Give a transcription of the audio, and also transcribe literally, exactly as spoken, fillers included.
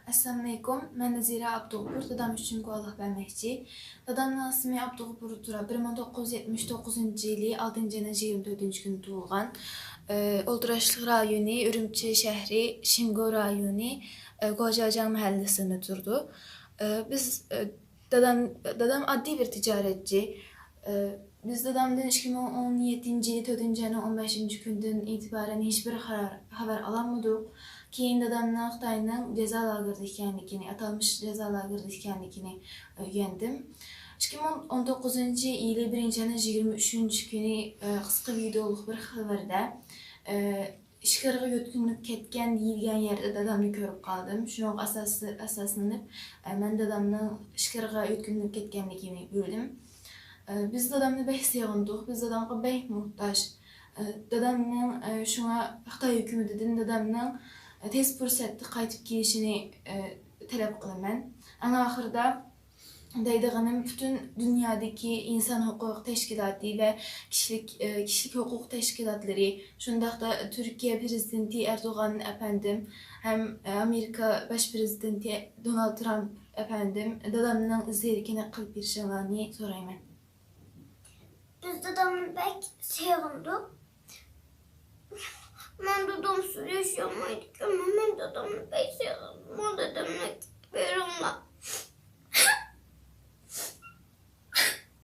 ئەسسالامۇئەلەيكۇم، مەن نەزىرە ئابدۇغوپۇر، دادام ئۈچۈن گۇۋاھلىق بەرمەكچى. دادامنىڭ ئىسمى ئابدۇغوپۇر تۇرا، بىر مىڭ توققۇز يۈز يەتمىش توققۇزىنچى يىلى ئالتىنچى ئاينىڭ يىگىرمە تۆتىنچى كۈنى تۇغۇلغان. ئولتۇراشلىق رايونى ئۈرۈمچى شەھىرى، شىنگو رايونى، گوجاجياڭ مەھەللىسىدە تۇرىدۇ. بىز، دادام، دادام ئاددىي بىر تىجارەتچى. بىز دادامدىن ئىككى مىڭ ئون يەتتىنچى يىلى تۆتىنچى ئاينىڭ ئون بەشىنچى كۈنىدىن ئېتىبارەن ھېچبىر خەۋەر، خەۋەر ئالالمىدۇق. كېيىن دادامنىڭ خىتاينىڭ جازا لاگېرىدا ئىكەنلىكىنى، ئاتالمىش جازا لاگېرىدا ئىكەنلىكىنى ئۆگەندىم. ئىككى مىڭ ئون توققۇزىنچى يىلى بىرىنچى ئاينىڭ يىگىرمە ئۈچىنچى كۈنى، قىسقا ۋىدېئولۇق بىر خەۋەردە، ئىچكىرىغا يۆتكىلىنىپ كەتكەن دېيىلگەن يەردە دادامنى كۆرۈپ قالدىم. شۇنىڭغا ئاساس-، ئاساسلىنىپ، مەن دادامنىڭ ئىچكىرىغا يۆتكىلىنىپ كەتكەنلىكىنى بىلدىم. بىز دادامنى بەك سېغىندۇق، بىز دادامغا بەك موھتاج. دادامنىڭ، شۇڭا خىتاي ھۆكۈمىتىدىن دادامنىڭ تېز پۇرسەتتە قايتىپ كېلىشىنى تەلەپ قىلىمەن. ئەڭ ئاخىرىدا دەيدىغىنىم، پۈتۈن دۇنيادىكى ئىنسان ھوقۇق تەشكىلاتى ۋە كىشىلىك، كىشىلىك ھوقۇق تەشكىلاتلىرى، شۇنداقتا تۈركىيە پىرېزىدېنتى ئەردوغان ئەپەندىم ھەم ئامېرىكا باش پىرېزىدېنتى دونالد ترامپ ئەپەندىم دادامنىڭ ئىز-دېرىكىنى قىلىپ بېرىشىڭلارنى سورايمەن. بىز دادامنى بەك سېغىندۇق. مەن دادامسىز ياشىيالمايدىكەنمەن. مەن دادامنى بەك سېغىندىم. دادامنى ئەكېلىپ بېرىڭلار.